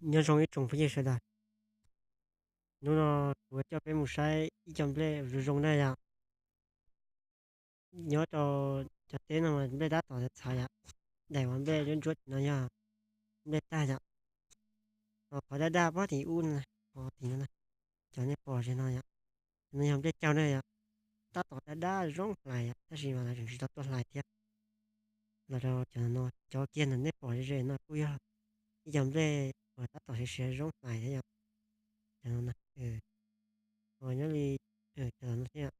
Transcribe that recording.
Nyob zoo ib tsoom phooj ywg sawv daws, hnub no kuv coj peb mus saib ib co nplej zoo zoo na yom. Nyob rau cov teb no mas nplej tab tom txhav yom, daim uas nplej ntsuab ntsuab tim no yog nplej tag yom. Ho qhov daj daj pob tim ub no, qhov tim no, cov nej pom ze no yom, no yog nplej caug na yom, tab tom daj daj zoo hlais yom, tab sis mas lawv tseem tsis tau tuaj hlais thiab. Los rau cov no, cov kiag ntawm nej pom ze ze no kuj yog ib co nplej uas tab tom siav siav zoo hlais thiab yom. Cov no, nyob li cov no thiab,